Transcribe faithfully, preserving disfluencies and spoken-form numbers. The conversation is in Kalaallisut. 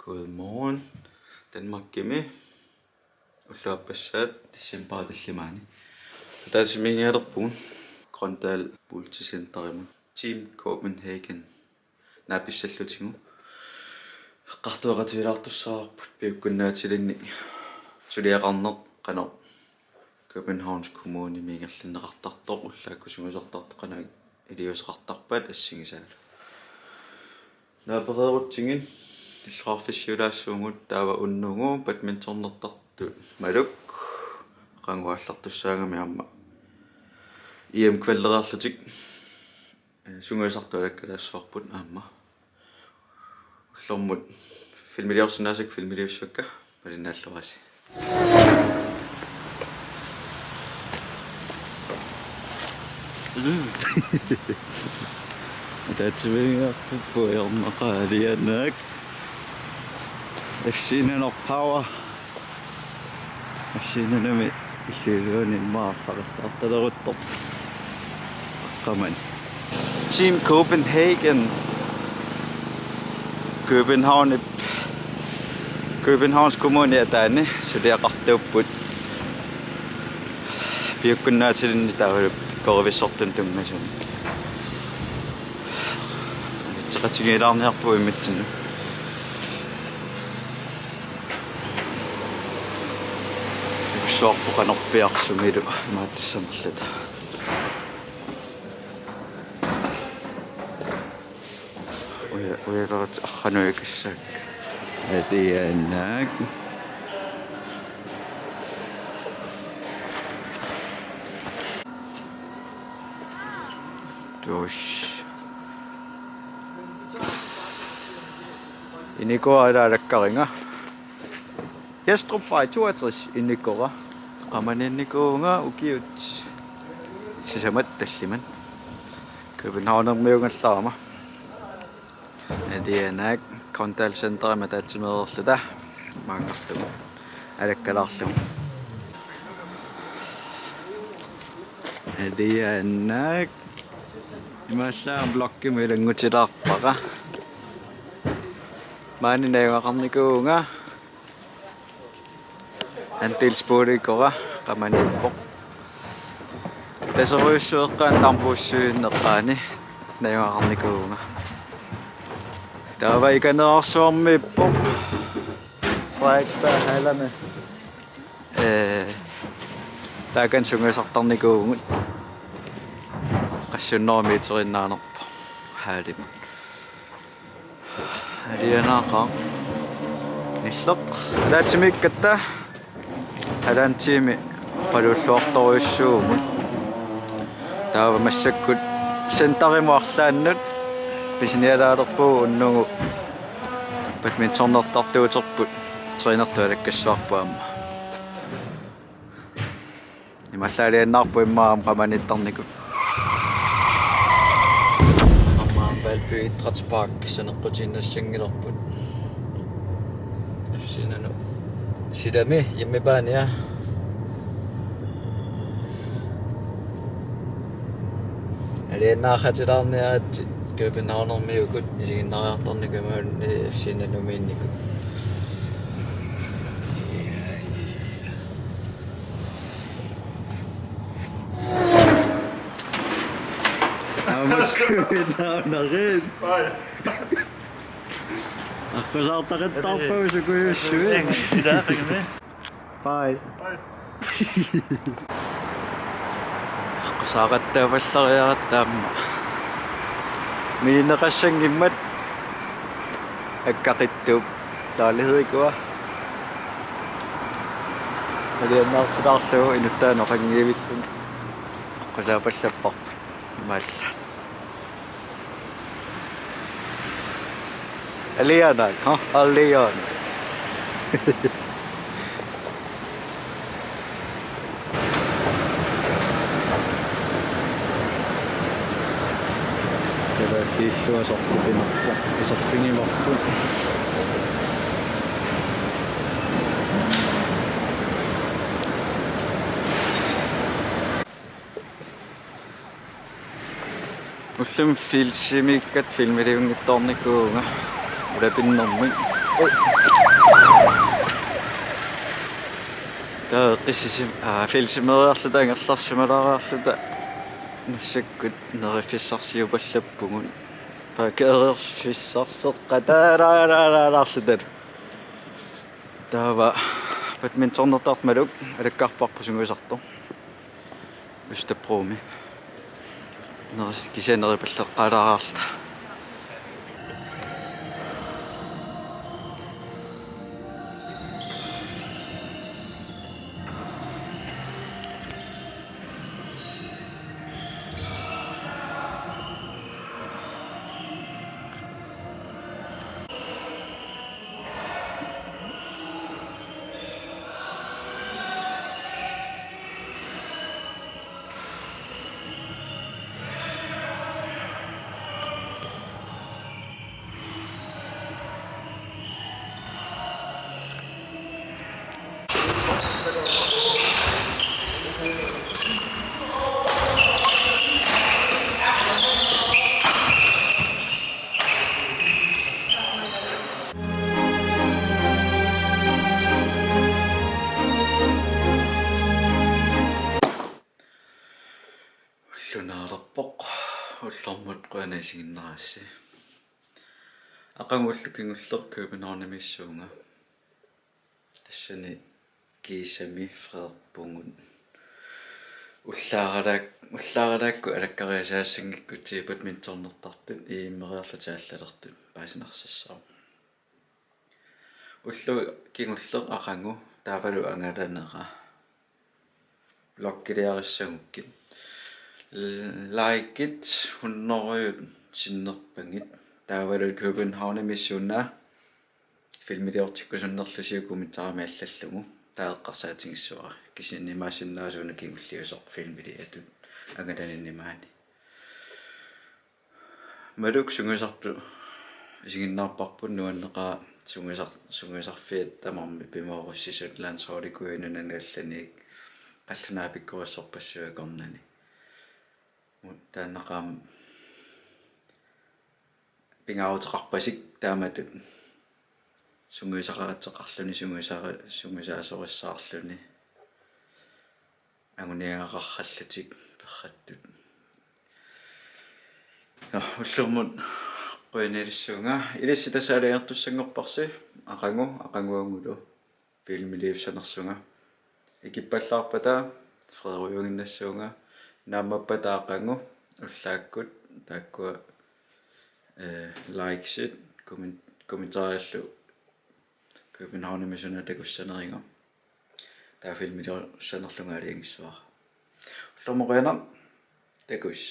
Godmorgen. Danmarkimi ulluappassaat decembarip tallimaani ataatsimiigialerpugut Grøndal Multicenterimut Team Copenhagen naapissallutigu. Eqqartueqatigilaartussaavarput piukkunnaatilinnik suliaqarneq qanoq Københavns Kommunimi ingerlanneqartartoq ullaakkut sungiusartartut qanoq iliuuseqartarpat assigisaalu. Naapereerutsigit illoqarfissiulaassaagut taava unnugu badmintonertartut Maluk aqagu aallartussaagami aamma E M-kvallereerlutik sungiusartut alakkalaassavarput aamma. Ullormut filmiliorsinnaasakka filmiliussavakka malinnaalluarisi. Ataatsimiigiarpugut ajornaqaaq Alianaak. F C Nanoq Power. F C Nanumi illuiluani immaqa arsaqattaartaleruttorpoq. Aqqamani. Team Copenhagen. København, Københavns Kommuni ataani suliaqartuupput. Piukkunnaatilinnik taavalu pikkorissortunut tunngasumik. Atseqatigiilaarniarpugut immitsinnut. Ikussuarput qanorpiaq sumilu imaattussanerluta. Uja-, ujalerlutik arranuikissaakka. Alianaak. Tuus. Inikuara ila alakkaringa. Jestrupvej toogtres inikora. Qamaniinnikuuvunga ukiut sisamat tallimat. Københavnermiugallarama. Alianaak Grøndal Centerimi ataatsimeereerluta maanngarlugu alakkalaarlugu. Alianaak. Imaallaat vloggimut ilanngutilaarpara. Maani najugaqarnikuuvunga. Andelsboligikora qamaniippoq. Taserujussuit eqqaani dambbussuineqqaani najugaqarnikuuvunga. Taava Ikaneerarsuarmiippoq. Frederiksberg Hallerne. Ee, taakani sungiusartarnikuuvugut. Qassit hundrede meteriinnaanerpoq. Hallimut. Alianaaqaaq. Nilleq. Ataatsimiikkatta. Halvanden tiimi oqaluulluartorujussuuvugut. Taava massakkut centerimut arlaannut pisinialaalerpugut unnugu badmintonertartuuterput trænertut alakkassavarput aamma. Imaallaat alianaarpoq immaqa aamma qamaniittarnikuuvoq. Aamma Valby Idrætspark saneqqutiinnassanngilarput. F C Nano. Silami hjemmebane, ja. Alianaaqatilaarniaritsi Københavnermiukut isiginnaariartarnikuuvoq F C Nanomiinnikut. Aamma Københavnerit. Bye. Aqqusaartaqattaarpagut sukujussuit. Ila, qingmi. Bye. Bye. Aqqusaaqattaapallariaratta aamma. Mininneqassanngimmat akkaqittuup lejlighed ikua. Alianaartilaarlugu inuttaanut oqanngivilluni. Aqqusaapallapparput. Imaallaat. Alianaak, ha? Alianaak. Taava kiillua sorfigivarput, sorfigivarput. Ullumi Fieldsimiikkatta filmiliunngitsoornikuuvunga ulapinnermik. Taava qissisim-, aa, filmiliarluta angerlarsimalaariarluta massakkut neriffissarsiupallappugut. Pakeererfissarseqqataalaalaalaalaarluta. Taava badmintonertartut Maluk alakkarparput sungiusartoq. Østerbromi. Neri-, kisianni neripallaqqaalaaraarluta. Ulloq naalerpoq, ullormut qujanaq isiginnaarassi. Aqagu ulloq kingulleq Københavnimiissuunga. Tassani kiisami freerpugut. Ullaaralaak-, ullaaralaakkut alakkariasaassanngikkutsigu badmintonertartut E M-eriarlutik allalertut paasinarsassaaq. Ulloq kingulleq aqagu taavalu angalanera. Vloggiliarissagukkit. Likit hunnorujut sinnerpagit. Taavalu Københavnimiissuunga filmiliortikkusunnerlusiuk kommentarimik allallugu. Taava eqqarsaatigissuara. Kisianni imaassinnaavoq una kingulliusoq filmiliatut angalaninni maani. Maluk sungiusartoq isiginnaarparput, nuanneqaaq sungiusar-, sungiusarfiat tamarmik pimoorussisut landsholdit kujanik nunanit allaniit qallunaat pikkorissorpassuit akornanni. Mut taanna aamma pingaaruteqarpasik taamatut sungiusaqaratseqarluni sungiusara-, sungiusaasorissaarluni anguniagaqarallutik perrattut. Nå, ullormut qujanilissuunga, ilissi tassa aalajangertussanngorparsi, aqagu, aqaguagulu filmiliussanersunga. Ikippallaarpata freerujuinnassuunga, naammappata aqagu, ullaakkut taakkua, eh, likesit, kommen-, kommentarillu Københavnimiissuunga takussaneriga. Taava filmiliussanerlunga aalajangissuara. Ullormut qujanaq, takuss.